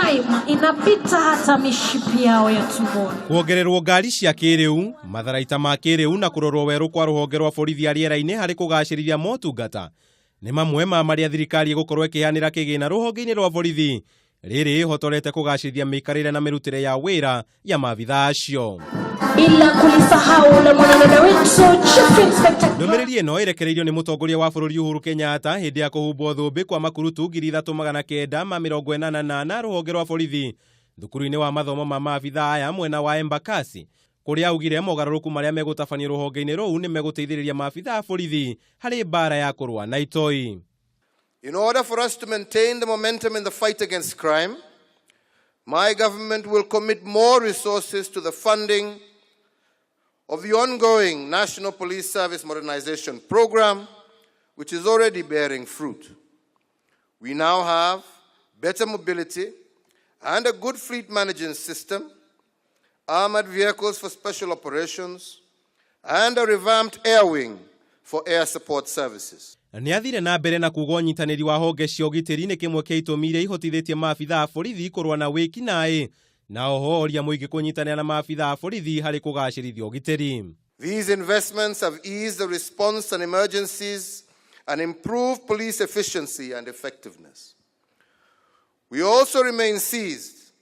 Crime inapita hata mishipi yao ya tumboni. Kuongererwo ngari cia kĩrĩu, matharaita ma kĩrĩu na kũrorwo werũ kwa rũhonge rwa borithi ya rĩera-inĩ harĩ kũgacĩrithia motungata nĩ mamwe ma marĩa thirikari ĩgũkorwo ĩkĩheanĩra kĩgĩna rũhonge-inĩ rwa borithi rĩrĩ ĩhotorete kũgacĩrithia mĩikarĩre na mĩrutĩre ya wĩra ya maabitha acio. Bila kulisahau la mwanadada wetu Chief Inspector. Ndũmĩrĩri ĩno ĩrekereirio nĩ mũtongoria wa bũrũri Uhuru Kenyatta hĩndĩ ya kũhumbwo thũmbĩ kwa makurutu 3984 rũhonge rwa borithi thukuru-inĩ wa mathomo ma maabitha aya mwena wa Embakasi, kũrĩa augire mogarũrũku marĩa megũtabanio rũhonge-inĩ rũu nĩ megũteithĩrĩria maabitha a borithi harĩ mbara ya kũrũa na itoi. In order for us to maintain the momentum in the fight against crime, my government will commit more resources to the funding of the ongoing National Police Service Modernization Program, which is already bearing fruit. We now have better mobility and a good fleet management system, armored vehicles for special operations, and a revamped air wing for air support services. Nĩ athire na mbere na kuga ũnyitanĩri wa honge cia ũgitĩri nĩ kĩmwe kĩa itũmi iria ihotithĩtie maabitha a borithi kũrũa na wĩki-naĩ, na oho oria mũingĩ kũnyitanĩra na maabitha a borithi harĩ kũgacĩrithia ũgitĩri. These investments have eased the response on emergencies and improved police efficiency and effectiveness. We also remain seized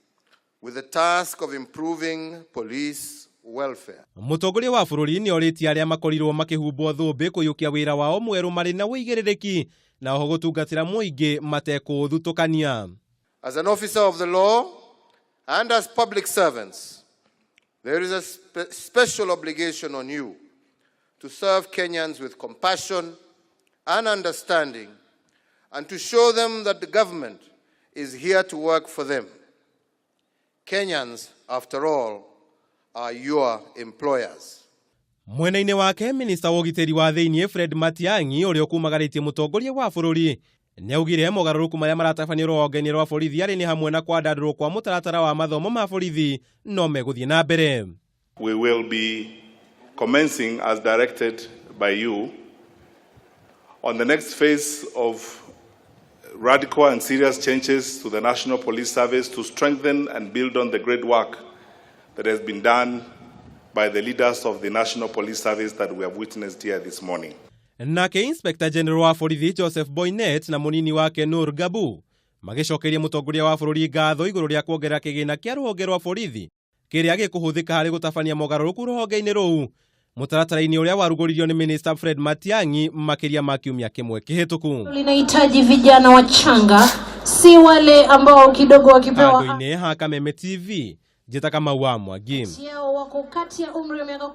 with the task of improving police welfare. Mũtongoria wa bũrũri nĩ orĩtie arĩa makorirwo makĩhumbwo thũmbĩ kũiyũkia wĩra wao mwerũ marĩ na ũigĩrĩrĩki na oho gũtungatĩra mũingĩ matekũũthutũkania. As an officer of the law and as public servants, there is a special obligation on you to serve Kenyans with compassion and understanding and to show them that the government is here to work for them. Kenyans, after all, are your employers. Mwena-inĩ wake, minista wa ũgitĩri wa thĩinĩ Fred Matiang'i, ũrĩa ũkumagarĩtie mũtongoria wa bũrũri, nĩ augire mogarũrũku marĩa maratabanio rũhonge-inĩ rwa borithi arĩ nĩ hamwe na kwandandũrwo kwa mũtaratara wa mathomo ma borithi no megũthiĩ na mbere. We will be commencing, as directed by you, on the next phase of radical and serious changes to the National Police Service to strengthen and build on the great work that has been done by the leaders of the National Police Service that we have witnessed here this morning. Nake Inspector General wa borithi Joseph Boinnet na mũnini wake Nur Gabu magĩcokeria mũtongoria wa bũrũri ngatho igũrũ rĩa kuongerera kĩgĩna kĩa rũhonge rwa borithi kĩrĩa gĩkũhũthĩka harĩ gũtabania mogarũrũku rũhonge-inĩ rũu mũtaratara-inĩ ũrĩa warugũririo nĩ Minister Fred Matiang'i makĩria ma kiumia kĩmwe kĩhĩtũku. Linahitaji vijana wachanga, si wale ambao kidogo wakipewa Handũ-inĩ ha Kameme TV, njĩta Kamau wa Mwangi. yao wako kati ya umri wa miaka